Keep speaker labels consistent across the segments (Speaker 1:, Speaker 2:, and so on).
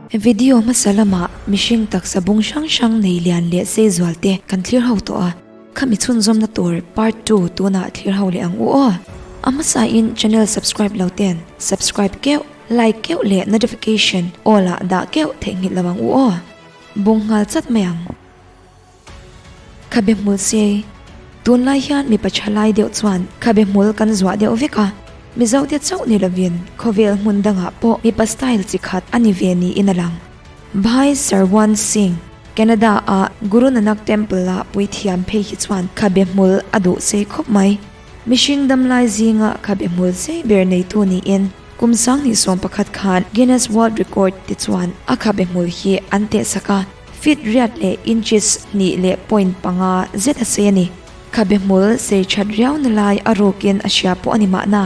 Speaker 1: Video hmasa lamah mihring taksa bung hrang hrang nei lian leh sei zual te kan thlir ho tawh a, khami chhunzawmna tur part 2 tunah thlir ho leh ang u aw. A hmasa in channel subscribe lo ten subscribe keuh, like keuh leh notification all ah dah keuh theihnghilh lo ang u aw. Bung nghal chat mai ang. Khabe hmul sei, Tunlai hian mipa thalai deuh chuan khabe hmul kan zuah deuh vek a, Mizote chauh ni lovin khawvel hmun dangah pawh mipa style chi khat a ni ve niin a lang. Bhai Sarwan Singh, Canada-a Guru Nanak Temple-a puithiam phei hi chuan khabe hmul a duh sei khawp mai. Mihring damlai zinga khabe hmul sei ber neitu niin kum 2011 khan Guinness World Record te chuan a khabe hmul hi an tehsak a. Feet riat leh inches hnih leh point panga zet a sei a ni. Khabe hmul sei that riau na lai a rukin a hria pawh a ni mahna.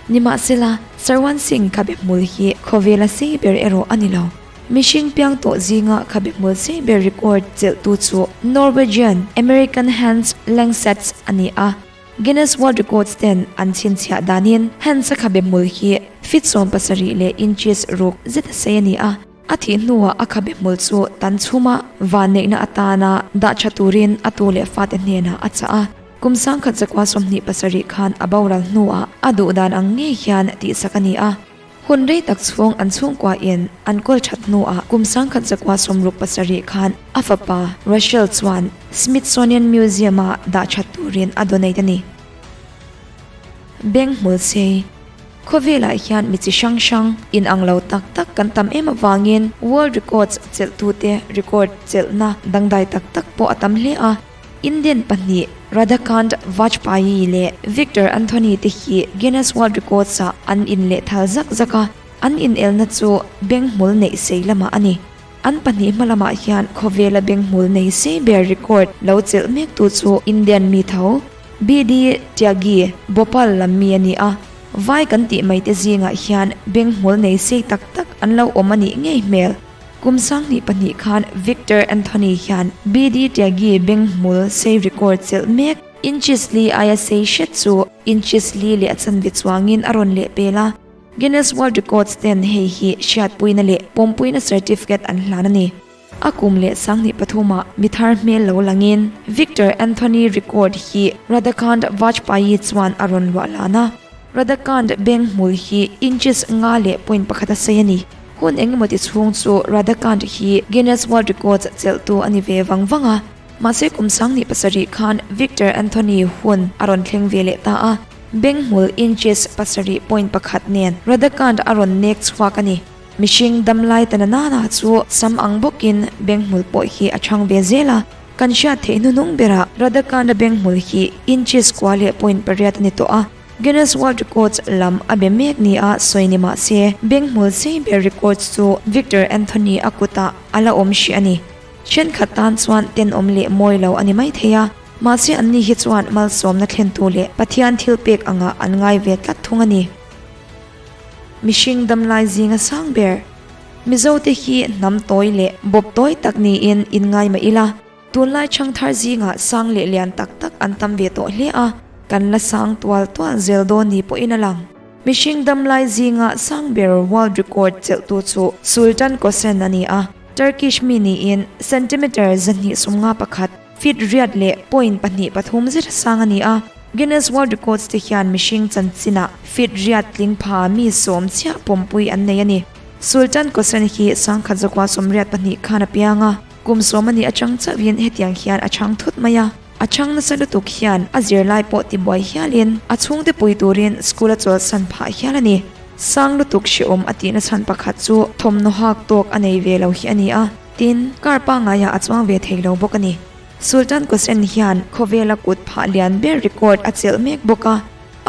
Speaker 1: Nimahsela, Sarwan Singh khabe hmul hi khawvela sei ber erawh a ni lo. Mihring piang tawh zinga khabe hmul sei ber record chelhtu chu Norwegian American Hans Langseth a ni a. Guinness World Records ten an chhinchhiah danin Hans-a khabe hmul hi feet 17 leh inches ruk zet a sei a ni a. A thih hnuah a khabe hmul chu tan chhuma vanneihna atana dah tha turin a tu leh fate hnenah a chah a. Kum 1927 khan a boral hnuah a duh dan ang ngei hian tihsak a ni a. Hun rei tak chhung an chhungkuain an kawl that hnuah kum 1967 khan a fapa Rachel chuan Smithsonian Museum-a dah that turin a donate a ni. Beng hmul sei. Khawvelah hian mi chi hrang hrang inang lo tak tak kan tam em avangin World Records chelhtute record chelhna dangdai tak tak pawh a tam hle a. Indian pahnih Radhakant Vajpayee leh Victor Anthony te hi Guinness World Records-ah an inlehthal zak zak a, an inelna chu benghmul neih sei lamah a ni. An pahnih hma lamah hian khawvela benghmul nei sei ber record lo chelh mektu chu Indian mi tho BD Tyagi, Bhopal lam mi a ni a. Vai kan tih mai te zingah hian benghmul nei sei tak tak an lo awm a nih ngei hmel. Kum 2002 khan Victor Anthony hian BD Tyagi benghmul sei record chelh mek inches li aia sei hret chu inches li leh a chanve chuangin a rawn lehpel a. Guinness World Records ten hei hi hriatpuina leh pawmpuina certificate an hlan a ni. A kum leh 2003 ah mi thar hmel lo langin Victor Anthony record hi Radhakant Vajpayee chuan a rawn luah lan a. Radhakant beng hmul hi inches nga leh point pakhat a sei a ni. Hun engemaw ti chhung chu Radhakant hi Guinness World Records chelhtu a ni ve vang vang a. Mahse kum 2007 khan Victor Anthony hun a rawn thleng ve leh ta a. Benghmul inches 7.1 nen Radhakant a rawn nek chhuak a ni. Mihring damlai ta na nana chu sam ang bawkin benghmul pawh hi a chhang ve zel a. Kan hriat theih hnuhnung berah Radhakant-a benghmul hi inches kua leh point pariat a ni tawh a. Guinness World Records lam a be mek nia sawi ni mah se, benghmul sei ber records chu Victor Anthony a kutah a la awm hrih a ni. Thenkhat tan chuan tenawm leh mawi lo a ni mai thei a. Mahse anni hi chuan malsawmna thlentu leh Pathian thil pek angah an ngai ve tlat thung a ni. Mihring damlai zinga sang ber. Mizote hi hnam tawi leh bawp tawi tak niin inngai mah ila, tunlai chhangthar zingah sang leh lian tak tak an tam ve tawh hle a, kan la sang tual tual zel dawn ni pawhin a lang. Mihring damlai zinga sang ber world record chelhtu chu Sultan Kosen a ni a, Turkish mi niin centimeter 251, Feet riat leh point pahnih pathum zet sang a ni a, Guinness World Records te hian mihring chanchinah feet riat tling pha mi sawm chiah pawmpui an nei a ni. Sultan Kosen hi 1982 khan a piang a, kum sawm a nih atang chauhin hetiang hian a chhang thut mai a. A chhang nasa lutuk hian a zirlai pawh tibuai hialin a chhungte pui turin school a chawlhsan phah hial a ni. Sang lutuk hrehawm a tihna chhan pakhat chu thawmhnaw hak tawk a nei ve lo hi a ni a. Tin, car pangaiah a chuang ve thei lo bawk a ni. Sultan Kosen hian khawvela kut phah lian ber record a chelh mek bawk a,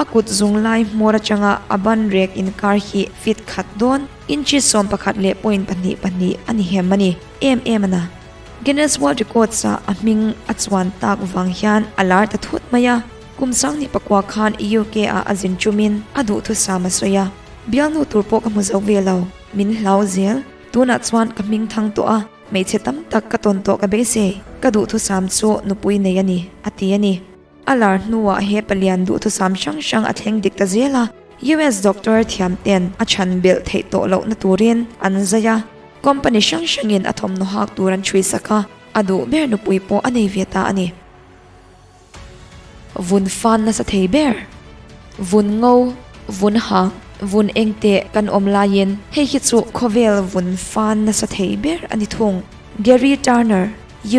Speaker 1: a kut zung lai hmawr atanga a ban rek inkar hi feet khat dawn, inches 11 leh point pahnih pahnih a ni hem a ni. Em em a na. Guinness World Records ah a hming a chuan tak vang hian a lar ta thut mai a, kum 2009 khan UK ah a zin chumin a duhthusam a sawi a, bialnu tur pawh ka hmu zo ve lo, min hlau zel. Tunah chuan ka hming thang tawh a, hmeichhe tam tak ka tawn tawh ka beisei, ka duhthusam chu nupui nei a ni, a ti a ni. A lar hnuah he palian duhthusam hrang hrang a thleng dik ta zel a. US doctor thiam ten a chhan belh theih tawh lohna turin an zai a, company hrang hrangin a thawmhnaw hak tur an chhui sak a, a duh ber nupui pawh a nei ve ta a ni. Vun fan nasa thei ber. Vun ngo, vun hang, vun eng teh kan awm laiin hei hi chu khawvel vun fan nasa thei ber a ni thung. Gary Turner,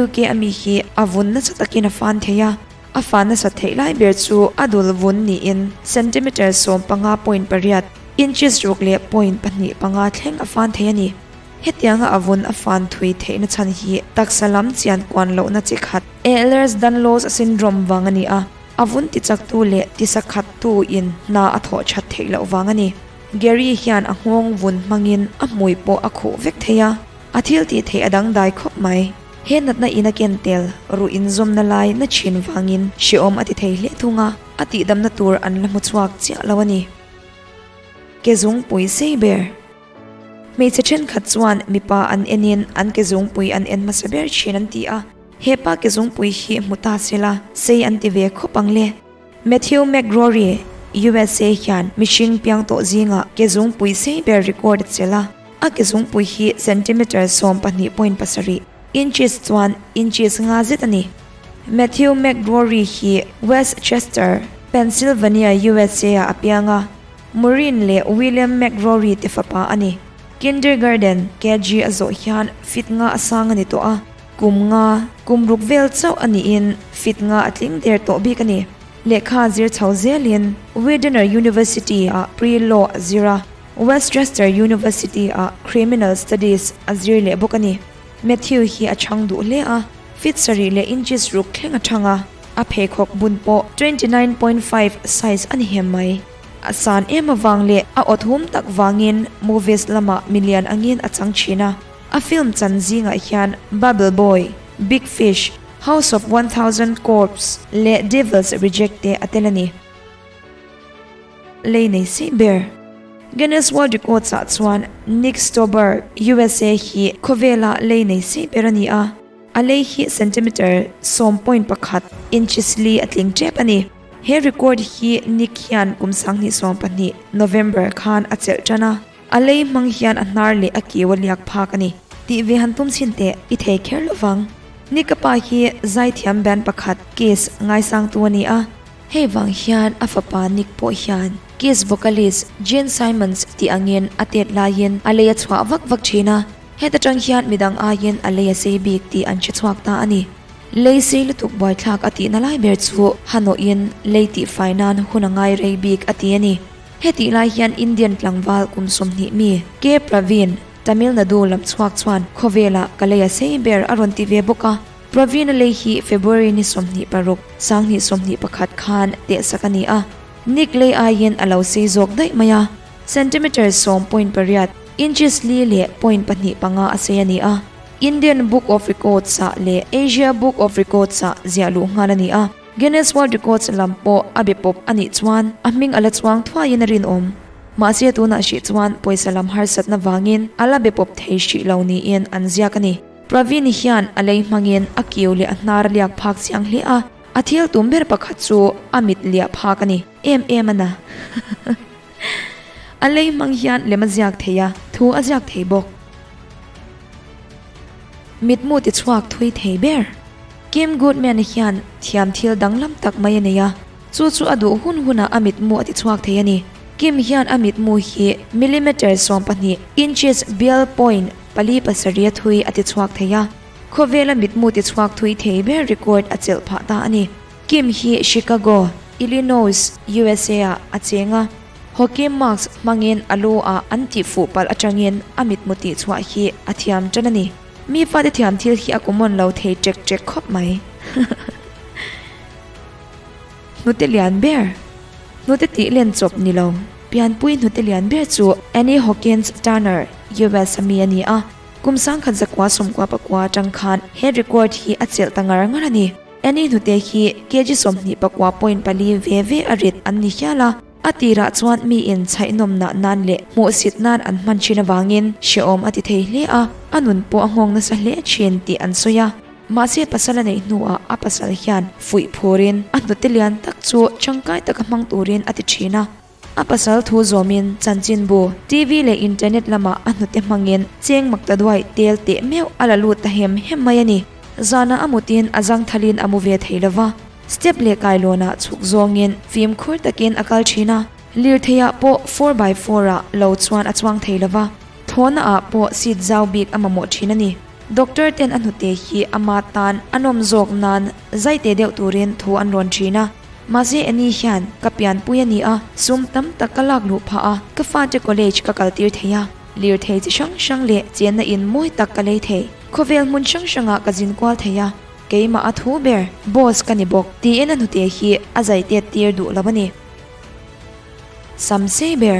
Speaker 1: UK a mi hi a vun nasa takin a fan thei a, a fan nasa theih lai ber chu a dul vun niin centimeter 15.8, inches 6.25 thleng a fan thei a ni. Hetianga a vun a fan thui theihna chhan hi taksa lam chian kuan lohna chi khat Ehlers-Danlos syndrome vang a ni a, a vun tichaktu leh tisakhattu in hna a thawh that theih loh vang a ni. Gary hian a nghawng vun hmangin a hmui pawh a khuh vek thei a, a thil tih theih a dangdai khawp mai. He natna in a ken tel ruh inzawmna lai na thin vangin hrehawm a ti thei hle thung a, a tihdamna tur an la hmu chhuak chiah lo a ni. Ke zungpui sei ber. Hmeichhe thenkhat chuan mipa an enin an ke zungpui an en hmasa ber thin an ti a, hepa ke zungpui hi hmu ta sela sei an ti ve khawp ang le. Matthew McGrory, USA hian mihring piang tawh zingah ke zungpui sei ber record a chelh a, a ke zungpui hi centimeter 12.7, inches chuan inches nga zet a ni. Matthew McGrory hi West Chester, Pennsylvania, USA ah a piang a. Maureen leh William McRory te fapa a ni. Kindergarten, KG, a zawh hian fit nga a sang a ni tawh a, kum nga, kum ruk vel chauh a niin fit nga a tling der tawh bik a ni. Lehkha zir chho zelin Widener University ah pre-law a zir a, Westchester University ah Criminal Studies a zir leh bawk a ni. Matthew hi a chhang duh hle a, fit sarih leh inches ruk thleng a chhang a, a pheikhawk bun pawh 29.5 size a ni hem mai. A san em avang leh a awt hum tak vangin movies lamah milian angin a chang thin a. A film chan zingah hian Bubble Boy, Big Fish, House of 1000 Corpse leh Devil's Reject te a tel a ni. Lei nei si ber. Guinness World Records ah chuan Nick Stober, USA hi khawvela lei nei si ber a ni a. A lei hi centimeter 10.1 inches li a tling tep a ni. He record hi Nick hian kum 2012 November khan a chelh tan a, a lei hmang hian a hnar leh a kiu a liak phak a ni. Tih ve han tum chhin teh, i thei kher lovang. Nick a pa hi zaithiam band pakhat Kiss ngaisangtu a ni a. Hei vang hian a fapa Nick pawh hian Kiss vocalist Gene Simmons tih angin a tet laiin a lei a chhuah vak vak thin a, heta tang hian midang aiin a lei a sei bik tih an hre chhuak ta a ni. Lei sei lutuk buaithlak a tihna lai ber chu Hanawhin lei tihfai nan hun a ngai rei bik a ti a ni. Hetih lai hian Indian tlangval kum 20 mi K Praveen, Tamil Nadu lam chhuak chuan khawvelah ka lei a sei ber a rawn ti ve bawk a. Praveen-a lei hi February ni 26, 2021 khan tehsak a ni a. Nick lei aiin a lo sei zawk daih mai a, centimeter 10.8, inches li leh point pahnih panga a sei a ni a. Indian Book of Records ah leh Asia Book of Records ah ziah luh nghal a ni a, Guinness World Records lam pawh a be pawp a nih chuan a hming a la chuang thuaiin a rinawm. Mahse tunah hrih chuan pawisa lam harsatna vangin a la be pawp thei hrih lo niin an ziak a ni. Praveen hian a lei hmangin a kiu leh a hnar a liak phak chiang hle a, a thil tum ber pakhat chu a mit liah phak a ni em em a na. A lei hmang hian lem a ziak thei a, thu a ziak thei bawk. Mitmu ti chhuak thui thei ber. Kim Goodman hian thiam thil danglam tak mai a nei a, chu chu a duh hun hunah a mitmu a ti chhuak thei a ni. Kim hian a mitmu hi millimeter 12, inches bial point pali pasarih a thui a ti chhuak thei a, khawvela mitmu ti chhuak thui thei ber record a chelh phah ta a ni. Kim hi Chicago, Illinois, USA ah a cheng a. Hockey mask hmangin a lu ah an tih fuh palh atangin a mitmu tih chhuah hi a thiam tan a ni. Mi fate thiam thil hi a common lo thei ṭek ṭek khawp mai. Hnute lian ber. Hnute tih len chawp ni lo. Pianpui hnute lian ber chu Annie Hawkins Turner, US a mi a ni a. Kum 1969 atang khan he record hi a chelh ta ngar ngar a ni. Annie hnute hi kg 24.4 ve ve a rit an ni hial a, a tirah chuan mi in chhaihnawm nah nan leh hmuhsit nan an hman thin avangin hrehawm a ti thei hle a, a nun pawh a nghawng nasa hle thin tih an sawi a. Mahse pasal a neih hnuah a pasal hian fuih phurin a hnute lian tak chu tangkai taka hmang turin a ti thin a. A pasal thu zawmin chanchinbu, TV leh internet lamah a hnute hmangin cheng mak ta duai tel teh meuh a la lut ta hem hem mai a ni. Zanah a mutin a zangthalin a mu ve thei lo va, step leh kailawnah chhuk zawngin fimkhur takin a kal thin a, lirtheiah pawh four by four ah lo chuan a chuang thei lo va, thlawhna ah pawh seat zau bik a mamawh thin a ni. Doctor ten a hnute hi ama tan a nawm zawk nan zai teh deuh turin thu an rawn thin a. Mahse Annie hian ka pianpui a ni a, sum tam tak ka lak luh phah a, ka fate college ka kal tir thei a, lirthei chi hrang hrang leh chenna in mawi tak ka lei thei, khawvel hmun hrang hrangah ka zin kual thei a, keimah a thu ber, boss ka ni bawk, tiin a hnute hi a zai tet tir duh lo a ni. Sam sei ber.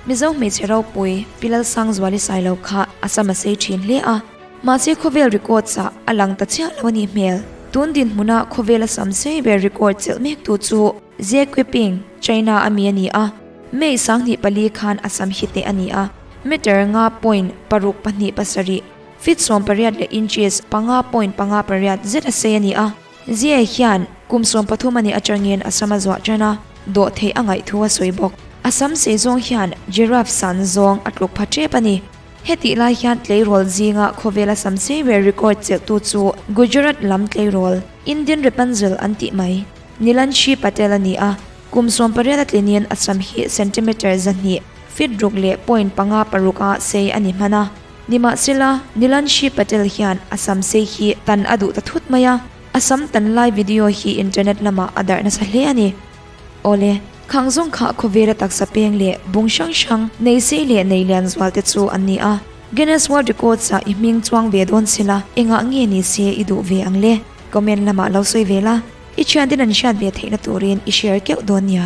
Speaker 1: Mizo hmeichhe ropui Pi Lalsangzuali Sailo kha a sam a sei thin hle a, mahse khawvel records ah a lang ta chiah lo a nih hmel. Tun dinhmuna khawvela sam sei ber record chelh mek tu chu Ze Quiping, China a mi a ni a, May 24 khan a sam hi teh a ni a, meter nga point paruk pahnih pasarih, feet 18 leh inches panga point panga pariat zet a sei a ni a. Zia hian kum 13 a nih atangin a sam a zuah tan a, dawh theih a ngaih thu a sawi bawk. A sam sei zawng hian giraffe san zawng a tluk pha tep a ni. Hetih lai hian tleirawl zinga khawvela sam sei ber record chelhtu chu Gujarat lam tleirawl, Indian Rapunzel an tih mai, Nilanshi Patel a ni a. Kum 18 a tlinin a sam hi centimetre 200, feet ruk leh point panga paruk a sei a ni hman a. Nimahsela, Nilanshi Patel hian a sam sei hi tan a duh ta thut mai a, a sam tan lai video hi internet lamah a darh nasa hle a ni. Awle, khang zawng kha khawvela taksa peng leh bung hrang hrang, nei sei leh nei lian zual te chu an ni a. Guinness World Records ah i hming chuang ve dawn sela, engah nge ni se i duh ve ang le? Comment lamah lo sawi ve la, i thianten an hriat ve theihna turin i share keuh dawn nia.